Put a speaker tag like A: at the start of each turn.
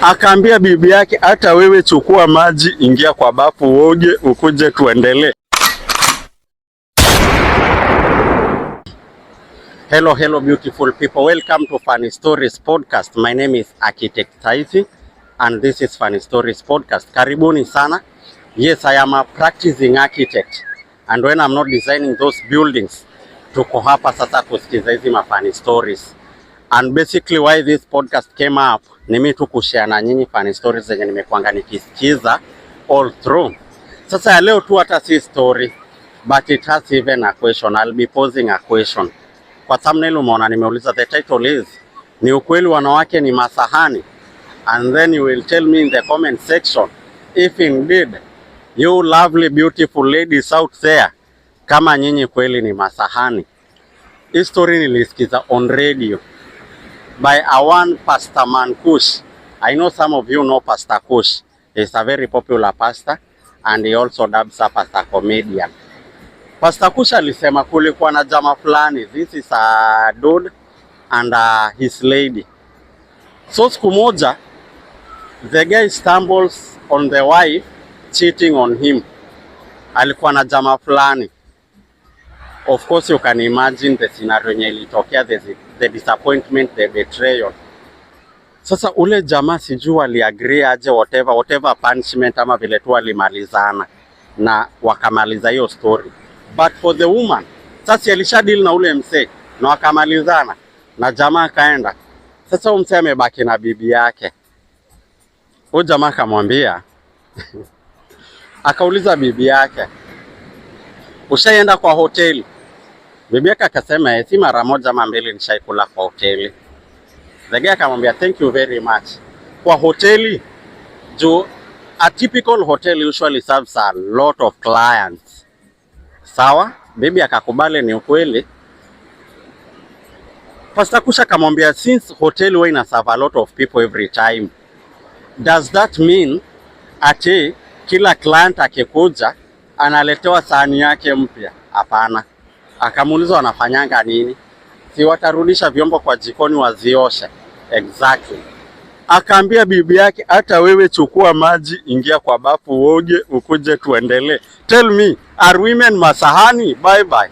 A: Akaambia bibi yake, hata wewe chukua maji, ingia kwa bafu uoge, ukuje tuendelee. Hello, hello beautiful people. Welcome to Funny Stories Podcast. My name is Architect Taiti and this is Funny Stories Podcast. Karibuni sana. Yes, I am a practicing architect and when I'm not designing those buildings, tuko hapa sasa kusikiza hizi ma funny stories. And basically why this podcast came up ni mimi tu kushare na nyinyi funny stories zenye nimekuanga nikisikiza all through. Sasa ya leo tu hata si story, but it has even a question. I'll be posing a question. Kwa thumbnail umeona nimeuliza, the title is "Ni ukweli wanawake ni masahani?" And then you will tell me in the comment section if indeed you lovely beautiful ladies out there, kama nyinyi kweli ni masahani. Hii story nilisikiza on radio by a one Pastor Mankush. I know some of you know Pastor Kush. He's a very popular pastor and he also dubs up as a comedian. Pastor Kush alisema kulikuwa na jamaa fulani, this is a dude and his lady. So siku moja the guy stumbles on the wife cheating on him. Alikuwa na jamaa fulani. Of course you can imagine the scenario yenye ilitokea, the disappointment, the betrayal. Sasa ule jamaa sijui aliagree aje, whatever whatever punishment ama vile tu walimalizana na wakamaliza hiyo story. But for the woman, sasa alisha deal na ule msee na wakamalizana na jamaa akaenda. Sasa huyu msee amebaki na bibi yake. Huyu jamaa akamwambia, akauliza bibi yake, "Ushaenda kwa hoteli?" Bibi yake akasema, "Eh, si mara moja ama mbili nishaikula kwa hoteli." The guy akamwambia, "Thank you very much." Kwa hoteli, juu a typical hotel usually serves a lot of clients. Sawa, bibi akakubali ni ukweli. Pastor Kusha akamwambia, "Since hotel huwa ina serve a lot of people every time, does that mean ati kila client akikuja analetewa sahani yake mpya?" "Hapana." Akamuuliza, "Wanafanyanga nini?" "Si watarudisha vyombo kwa jikoni wazioshe?" "Exactly." Akaambia bibi yake, hata wewe chukua maji, ingia kwa bafu uoge, ukuje tuendelee. Tell me, are women masahani? Bye bye.